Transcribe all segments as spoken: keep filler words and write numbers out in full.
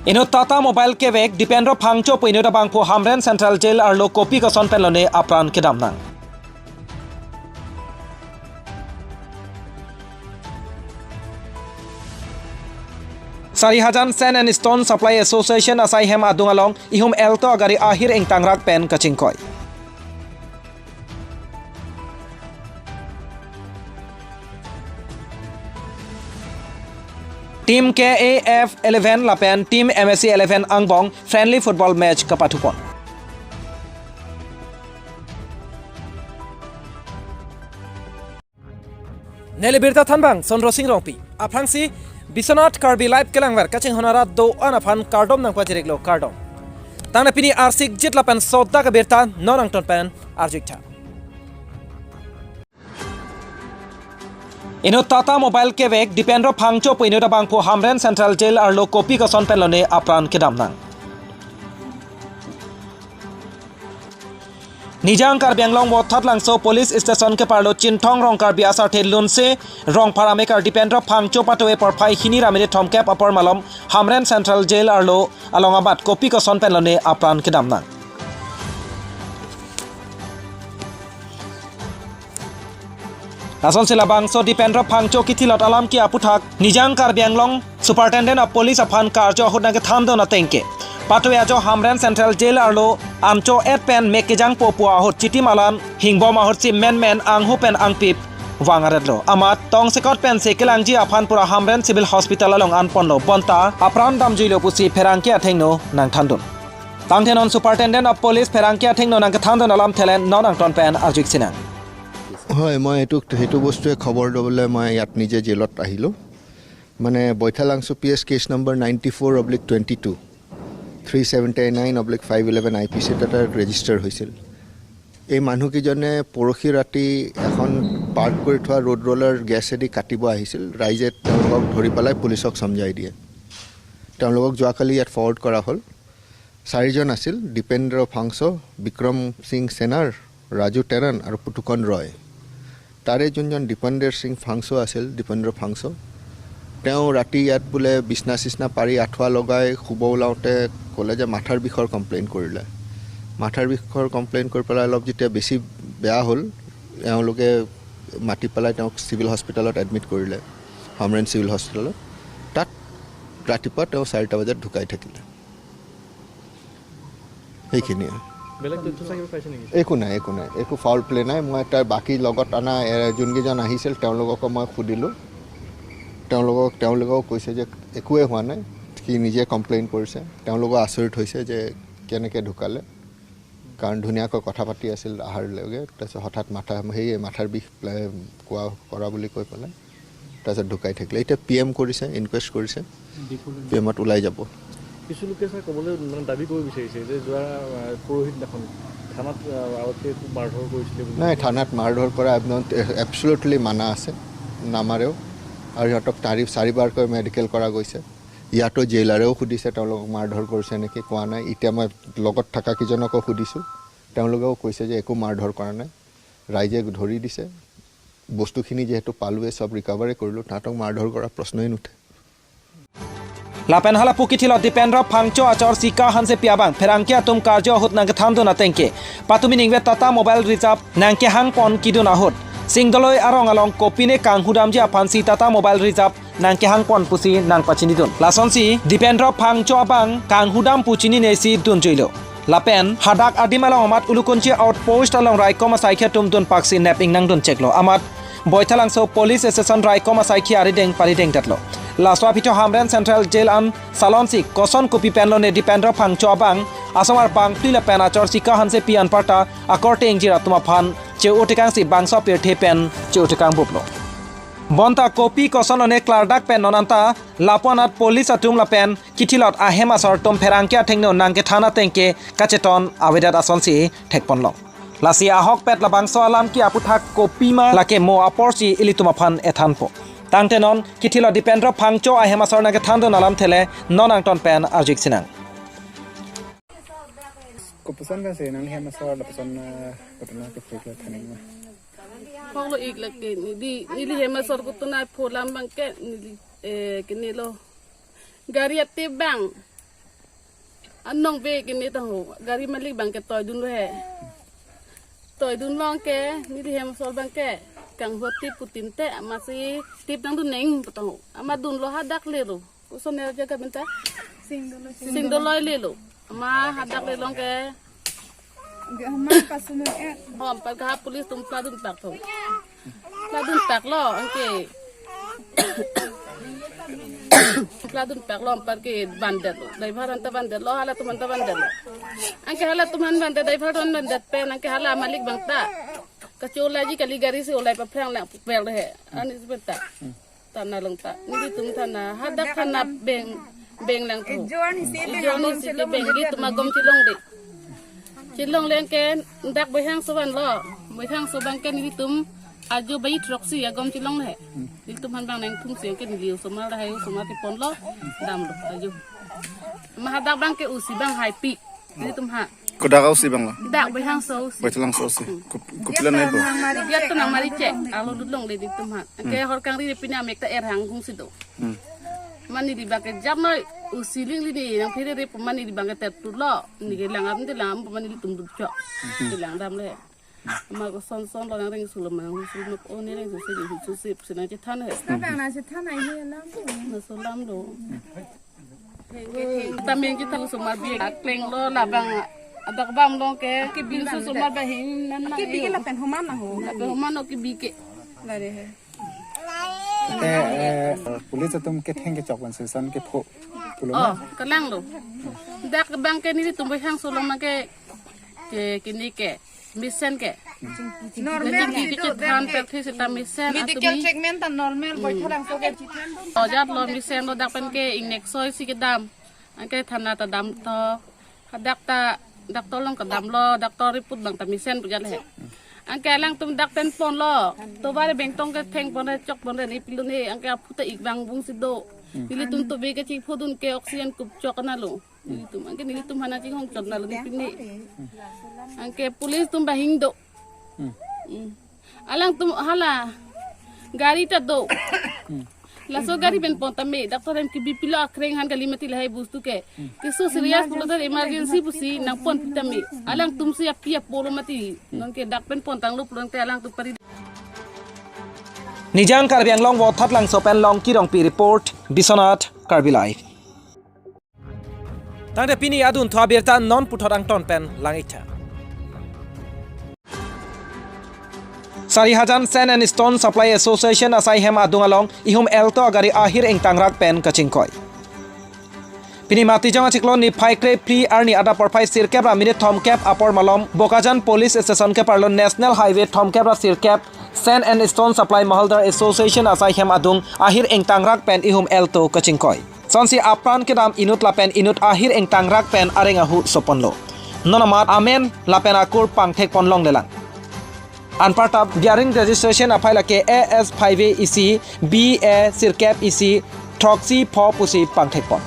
Inut Tata Mobile kevek Dipendra Phangcho pu inut abangphu Hamren Central Jail arlo kopi koson pen lone apran kedam nang. Sarihajan Sand and Stone Supply Association asaihem adung along ihum Alto agari ahir ingtangrak pen kachingkoi. Team K A F eleven lapen Team M S C eleven angbong friendly football match kapathupon. Neli birta thanbang Sondro Sing Rongpi. Aphrangsi Biswanath Karbi Live kelangver kachinghon arat do-an aphan kardom nangpachiriklo, kardom. Tangte pini arsik jit lapen sodak abirta non angton pen arjuiktha. Inut Tata Mobile kevek Dipendra Phangcho pu inut abangphu Hamren Central Jail arlo kopi koson pen lone apran kedam nang. Nijang Karbi Anglong Vothatlangso Police Station keparlo Chinthong Rong Karbi asarthe Lunse Rongphar amekar Dipendra Phangcho patuve porphai hini ra minute thomkep apor malom Hamren Central Jail arlo along amat kopi koson pen lone apran kedam nang. Lasonsi labangso Dipendra Phangcho kithilot alam ke aputhak Nijang Karbi Anglong Superintendent of Police aphan karjo ahut nangkethandun ateng ke patuve ajo Hamren Central Jail arlo amcho et pen mek kejangpo pu ahut chitim alam hingbom ahutsi menmen anghu pen angpip vang aretlo. Amat tongsekot pensi kelangji aphan pura Hamren Civil Hospital along anponlo, bonta apran damjuilo pusi pherangke athengno nangthandun. Tangte non Superintendent of Police pherangke athengno nangkethandun alamthe le non angton pen arjuik sinang. হয়, মই এইটো, সেইটো বস্তুৱে খবৰ ল'বলৈ মই ইয়াত নিজে জেলত আহিলোঁ। মানে, Baithalangso P S case number ninety four oblique twenty two, three seventy nine oblique five eleven I P চিত এটা ৰেজিষ্টাৰ হৈছিল। এই মানুহকেইজনে পৰহি ৰাতি এখন পাৰ্ক কৰি থোৱা ৰোড ৰলাৰ গেছেদি কাটিব আহিছিল। ৰাইজে তেওঁলোকক ধৰি পেলাই পুলিচক চমজাই দিয়ে। তেওঁলোকক যোৱাকালি ইয়াত ফৰৱাৰ্ড কৰা হ'ল। চাৰিজন আছিল: দীপেন্দ্ৰ ফাংচ, বিক্ৰম সিং সেনাৰ, ৰাজু টেৰণ আৰু পুতুকন ৰয়। তাৰে যোনজন দীপেন্দ্ৰ সিং ফাংচ আছিল, দীপেন্দ্ৰ ফাংচ, তেওঁ ৰাতি ইয়াত বোলে বিচনা চিচনা পাৰি আঁঠুৱা লগাই শুব ওলাওঁতে ক'লে যে মাথাৰ বিষৰ কমপ্লেইন কৰিলে। মাথাৰ বিষৰ কমপ্লেইন কৰি পেলাই অলপ যেতিয়া বেছি বেয়া হ'ল, এওঁলোকে মাতি পেলাই তেওঁক চিভিল হস্পিটেলত এডমিট কৰিলে, হামৰেণ চিভিল হস্পিটেলত। তাত ৰাতিপুৱা তেওঁ চাৰিটা বজাত ঢুকাই থাকিলে। সেইখিনিয়ে। বেলেগ তথ্য চাই কিবা পাইছে নেকি? একো নাই, একো নাই, একো ফাউল প্লে নাই। মই তাৰ বাকী লগত অনা, এ, যোনকেইজন আহিছিল, তেওঁলোককো মই সুধিলোঁ। তেওঁলোকক, তেওঁলোকেও কৈছে যে একোৱে হোৱা নাই, সি নিজে কমপ্লেইন কৰিছে। তেওঁলোকো আচৰিত হৈছে যে কেনেকৈ ঢুকালে, কাৰণ ধুনীয়াকৈ কথা পাতি আছিল অহাৰ লগে, তাৰপিছত হঠাৎ মাথা, সেই মাথাৰ বিষ প্লে-, কোৱা, কৰা বুলি কৈ পেলাই তাৰপিছত ঢুকাই থাকিলে। এতিয়া পি এম কৰিছে, ইনকুৱেষ্ট কৰিছে, পি এমত ওলাই যাব। কিছু লোকে ছাৰ ক'বলৈ, মানে, দাবী কৰিব বিচাৰিছে যে যোৱা, আহ, পৰহি দিনাখন থানাত, আহ, আৰক্ষীয়ে খুব মাৰধৰ কৰিছিলে বুলি। নাই, থানাত মাৰধৰ কৰা একদম এবছলুটলি মানা আছে, নামাৰেও। আৰু সিহঁতক চাৰি, চাৰিবাৰকৈ মেডিকেল কৰা গৈছে। ইয়াতো জেইলাৰেও সুধিছে তেওঁলোকক মাৰধৰ কৰিছে নেকি, কোৱা নাই। এতিয়া মই লগত থকা কেইজনকো সুধিছোঁ, তেওঁলোকেও কৈছে যে একো মাৰধৰ কৰা নাই, ৰাইজে ধৰি দিছে। বস্তুখিনি যিহেতু পালোৱে, চব ৰিকভাৰী কৰিলোঁ, তাহাঁতক মাৰধৰ কৰা প্ৰশ্নই নুঠে। Lapen hala pu kithilot Dipendra Phangcho achor sika hanse pi abang pherangke atum karjo ahut nangkethandun ateng ke patumi ningve Tata Mobile Reserve nangkehangpon kedun ahut Singdoloi arong along kopine kanghudamji aphansi Tata Mobile Reserve nangkehangpon pusi nangpachinidun. Lasonsi Dipendra Phangcho abang kanghudam pu chininesi dunjuilo. Lapen hadak adim along amat Ulukunchi outpost along raikom asaikhi atum dunpaksi nep ingnangdun cheklo. Amat Boithalangso police station raikom asaikhi arideng paridengdetlo. Laso aphi tho Hamren Central Jail an salonsi koson kopi pen lone Dipendra Phangcho abang asomar bangphli lapen achor sika hanse pi anparta akorte ingjir atum aphan che-otekangsi bangso apirthe pen che-otekangbuplo. Bonta kopi koson lone klardak pen non anta lapu-anat police atum lapen kithilot ahem asor atum pherangke athengno nangkethan ateng ke kacheton avedet asonsi thekponlong. Lasi ahokpet labangso alam ke aputhak kopima lake mo aporsi ilitum aphan ethanpo. Tangte non kithilot Dipendra Phangcho ahem asor nangkethandun alamthe le non angton pen arjuik sinang. Kopuson kan se nangli hem asor lapuson, eh, kotona ke phrek la thaning ma. Phonglo ik lake neli, neli hem asor kotona pholam abang ke neli, eh, kenelo. Gari ate abang. Anong be kini tangho, gari malik abang ke toidunlo he. Toidunlo anke, neli hem asor abang ke kangho tip pu tinte, amatsi tip nangdun neng pu tangho. Amat dunlo hadak lelo. Koson er jaga benta? Singdoloi. Singdoloi lelo. Amat hadak lelo anke. Ge homa pasu mo et. Hom, anpar ke ha police atum pladun pak tho. Pladun paklo anke. Pladun paklo, anpar ke bandetlo. Driver anta bandetlo, halatum anta bandetlo. Anke halatum han bandet, driver atum han bandet pen, anke hala malik abang ta kacholai ji kali, gari si olai paphrang lang pupel he. Ani si benta. Thana along ta. Nelitum thana, hadak thana beng, beng lang tho. Ejon isi beng, ejon isi beng, nelitum agom chelongle. Chelongle anke dak Boihangso vanlo. Boihangso abang ke nelitum ajo bai throksi agom chelongle. Nelitum han abang nangthum si anke neli osomar lahai osomar keponlo. Damlo ajo. Amat hadak abang ke usi abang haipi. Nelitum ha. Kodak a-usi abang lo? Dak Boihangso a-usi. Boihangso a-usi. Kup-, kupilan nai bo? Dia tu nang mari cek. Alo lulong le nelitum ha. Anke hor kangri pini amek ta er hang hung si do. Hmm. Mane neli abang ke jam noi usi ling lini nang phere re pu mane neli abang ke tertu lo. Neli ke langdam te langdam pu mane nelitum dutchok. Neli langdam le. Amat koson son lo nang reng sulo mang sulo o ne reng susi di susi si nang chethan he. Abang nang chethan ai he alam. Nang so alam do. Tame nangchethan osomar bi akleng lo labang adak bam long ke kebi, osomar abang hin nan nang kebi ke lapen homan nang ho. Lapen homan lo kebi ke. Lare he. Te, eh, police atum ketheng kechok pen sesan kepho pulo. Oh, ma? Kalang lo. Dak abang ke nelitum Boihangso along abang ke, ke kini ke mesen ke. Normal. Jadi si kiki do chethan dak ke. Pek thi seta mesen medical atumi treatment ta normal, hmm, Boihangso ke chethan. Ojat lo mesen lo dak pen ke ingnek soi si kedam. Anke thana ta dam tho. Hadak ta doctor along kedamlo, doctor report abang ta mesen pu jat le he. Anke alangtum dak pen ponlo. Tovar bengtong ketheng pon re chok pon re ne pilun he. Anke aphu ta ik abang bung si do. Hmm. Nelitum to be kachiphodun ke oxygen kup chok na lo. Nelitum, anke nelitum hana chinghong chot na lo ne pine. Anke police atum abang hin do. Hmm. Hmm. Alangtum hala gari ta do. Hmm. Laso gari pen pon tame, doctor hem kebi pilo akreng han kali mati lahai bostu ke. Hmm. Keso serious pulo ta emergency pusi nangpon pi tame. Alangtum si api apolo mati. Hmm. Non ke dak pen pon tanglo pulang te alangtum pari. Nijang Karbi Anglong Vothatlangso pen Longki Rongpi report, Biswanath, Karbi Live. Tangte pini adunthu abirta non puthot angton pen lang-iktha. Sarihajan Sand and Stone Supply Association asai hem adung along ihum Alto agari ahir ingtangrak pen kachingkoi. Pini Matijong achiklo niphai krephli arni adap porphai sirkep ra minute thomkep apor malom Bokajan Police Station keparlo National Highway thomkep ra sirkep Sand and Stone Supply Mahalder Association asai hem adung ahir ingtangrak pen ihum Alto kachingkoi. Sonsi apran kedam inut lapen inut ahir ingtangrak pen areng ahu soponlo. Non amat amen lapen akur pangthek pon longlelang. Anparta bearing registration aphai lake A S five A isi, B A sirkep isi, throksi pho pusi pangthek pon.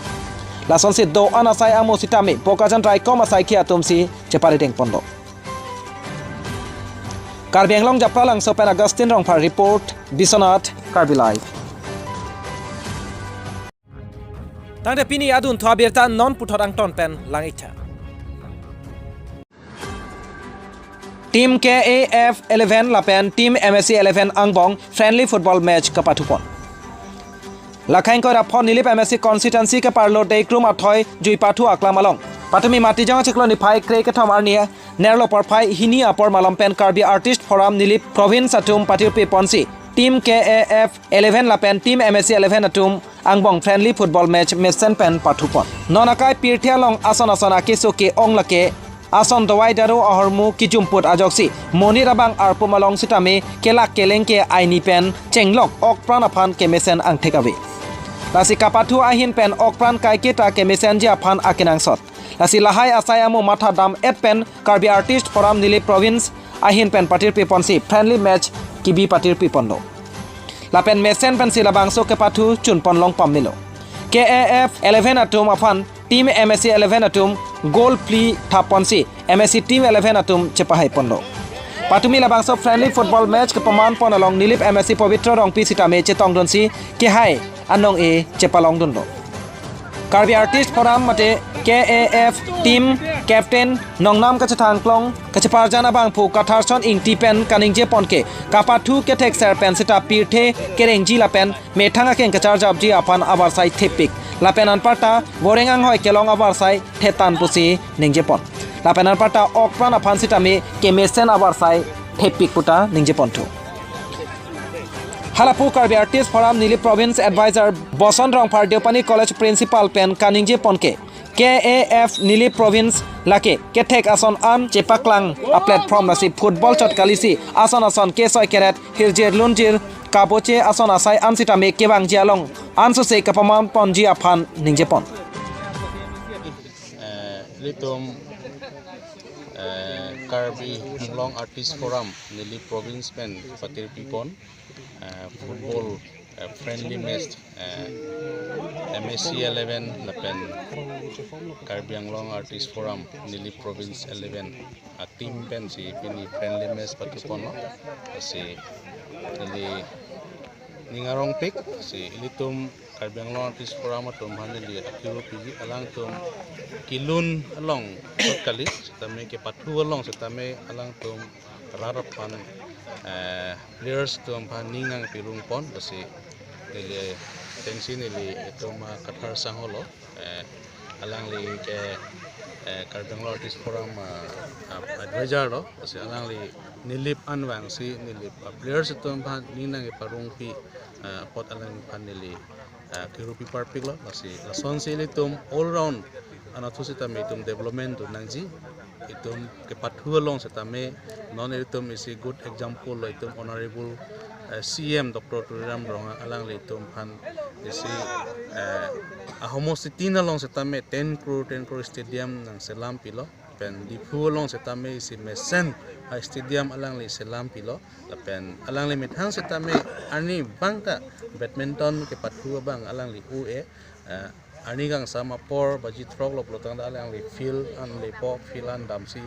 Lasonsi do-an asai amo sitame Bokajan raikom asaikhi atumsi cheparideng ponlo. Karbi Anglong Japralangso pen Augustine Rongphar report, Biswanath, Karbi Live. Tangte pini adunthu abirta non puthot angton pen lang-iktha. Team K A F eleven lapen Team M S C eleven angbong friendly football match kepathupon. Lakhang koi ra pho Nilip M S C constituency keparlo Dekrum athoi Juipathu aklam along. Patumi Matijong achiklo niphai kre kethom arni nerlo porphai hini apor malom pen Karbi Artist Forum Nilip Province atum patirpi ponsi Team K A F eleven lapen Team M S C eleven atum angbong friendly football match mesen pen pathupon. Non akai pirthe along ason ason akeso ke-ong lake ason dawai daru ahormu kijumput ajoksi monit abang arpum along sitame kelak keleng ke aini pen chenglok okpran aphan kemesen angthek ave. Lasi kapathu ahin pen okpran kaiketa kemesenji aphan akenangsot. Lasi lahai asai amo matha dam-et pen Karbi Artist Forum Nilip Province ahin pen patirpi ponsi friendly match kebi patirpi ponlo. Lapen mesen pensi labangso kepathu chunpon long pamelo. K A F eleven atum aphan Team M S C eleven atum goal phli thap ponsi M S C Team eleven atum chepahai ponlo. Patumi labangso friendly football match kepaman pon along Nilip M S C Pabitra Rongpi sitame chetongdunsi kehai anong-e chepalongdunlo. Karbi Artist Forum mate K A F team captain Nongnam Kachethang Klong kacheparjan abangphu Katharson Ingti pen kaningje pon ke kapathu kethek ser pen seta pirthe kerengji lapen methang akeng kacharjapji aphan avarsai thepik. Lapen anparta voreng anghoi kelong avarsai thetan pusi ningje pon. Lapen anparta okpran aphan sitame kemesen avarsai thepik puta ningje ponthu. Halapu Karbi Artist Forum Nilip Province Advisor Boson Rongphar, Deopani College Principal pen kaningje pon ke K A F Nilip Province lake kethek ason an chepaklang a platform, lasi football chot kalisi ason ason kesoi keret hirjir lunjir kaboche ason asai an sitame kevangji along ansose kapaman ponji aphan ningje pon. Eh, ilitum, eh, Karbi Anglong Artist Forum Nilip Province pen patirpi pon, eh, football, eh, friendly match, eh, M A C eleven lapen Karbi Anglong Artist Forum Nilip Province eleven a team pensi pini friendly match pathu ponlo. Lasi neli ning arongpik, lasi ilitum Karbi Anglong Artist Forum atum aphan neli akiru piji, alangtum kelun along chot kali setame, kepathu along setame alangtum rat aphan, eh, players atum aphan ning nangpirung pon, lasi neli atengsi neli itum, ah, Kathar Sangho lo, eh, alangli ke, eh, Karbi Anglong Artist Forum, ah, ah, advisor lo, lasi alangli Nilip anvangsi Nilip, ah, players atum aphan ning nangkeparungpi, ah, apot alangphan neli, ah, kirupi parpiklo, lasi lasonsi ilitum all round anatthu setame itum development do nangji, itum kepathu along setame non itum isi good example lo, itum Honorable, eh, C M Doctor Tuliram Ronghang alangli itum aphan isi, eh, ahomostitin along setame ten crore, ten crore stadium nangselam pilo, pen Diphu along setame isi mesen a stadium alangli selam pilo, lapen alangli methang setame arni abang ta badminton kepathu abang alangli u-e, eh, arni kangsam apor baji throk lo pulotangte alangli field an lepo, field an damsi,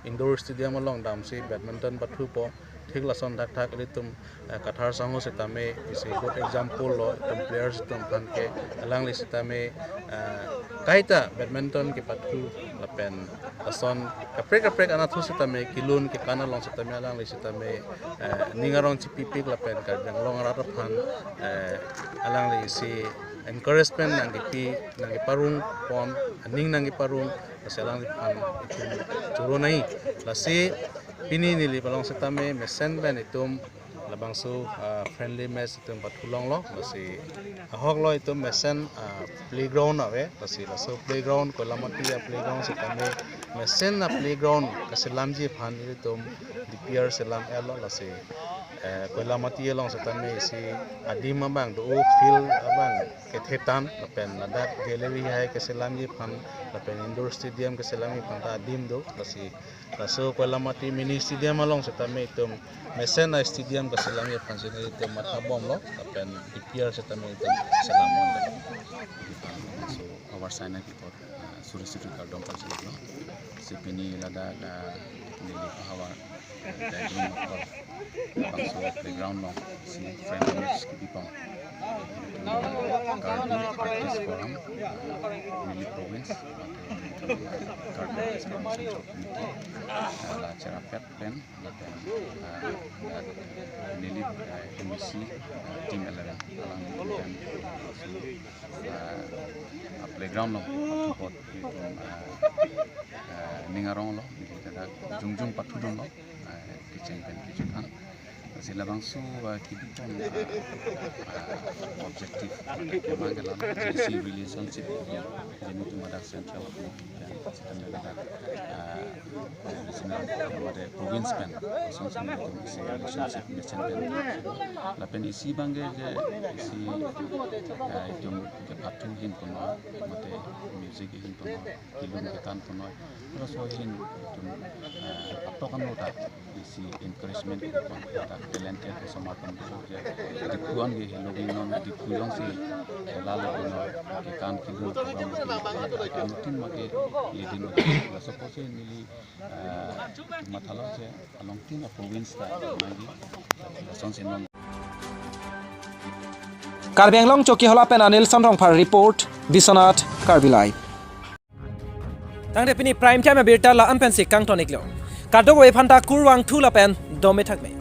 indoor stadium along damsi badminton pathupo. Thik lason thakthak ilitum, eh, Kathar Sangho setame isi good example lo, itum players atum aphan ke, alangli setame, eh, kaita badminton kepathu lapen lason kaprek kaprek anatthu setame kelun kekan along setame alangli setame, eh, ning arong chipipik lapen Karbi Anglong arat aphan, eh, alangli isi encouragement nangkepi, nangkeparung pon, aning nangkeparung, lasi alangliphan itum choro nai. Lasi pini Nilip along setame mesen pen itum labangso, ah, friendly match itum pathu longlo, lasi ahok lo itum mesen, ah, playground ave, lasi laso playground Koilamati a playground setame mesen a playground kaselamji aphan itum D P R selam-etlo, lasi, eh, Koilamati along setame isi adim abang do, field abang kethetan, lapen ladak gallery hai keselamji aphan, lapen indoor stadium keselamji aphan ta adim do, lasi laso Koilamati mini stadium along setame itum mesen a stadium kaselamji aphansi nelitum matha bomlo, lapen D P R setame itum selam-etlo. So, avarsai nangkepon, ah, suri suri kardom pajirlo. Si pini ladak, ah, Nilip ahavar, ah, Daiklong Mokol, labangso playground along si friendly match kepi pon. Karbi Artist Forum, ah, Nilip Province, mate Karbi Artist Forum Central Committee, ah, la cherapet pen, lapen, ah, ah, Nilip, ah, M A C, ah, team eleven, alangli pen, so, ah, ah, playground along pathu apot itum, ah, ah, ning arong lo, neli ta dak jongjong pathudunlo, ah, kecheng pen kejut an. Lasi labangso, ah, kebi pon, ah, ah, objective, abang ke la J C relationship, jeni itum ladak central, ah, regional, mate province pen, asonson itum isi relationship mesen pen. Lapen isi abang ke je isi, ah, itum kepathu ahin punoi, mate music ahin punoi, kelun ketan punoi, laso ahin itum, ah, atok ano ta isi encouragement kepi pon, ta talented osomar atum do je, Diphu an ke helo ke non Diphu jongsi khela lo non, kekan kelun program lo, anuttin ma ke ledun lo, laso apotsi neli, ah, mathalo je alongtin a province ta nangji, lasonsi non. Karbi Anglong Chokihola pen Anil Sonrongphar report, Biswanath Karbi Live. Tangte pini Prime Time abirta la-an pensi kangton-iklo. Kadokave aphanta kurvangthu lapen dome thakme.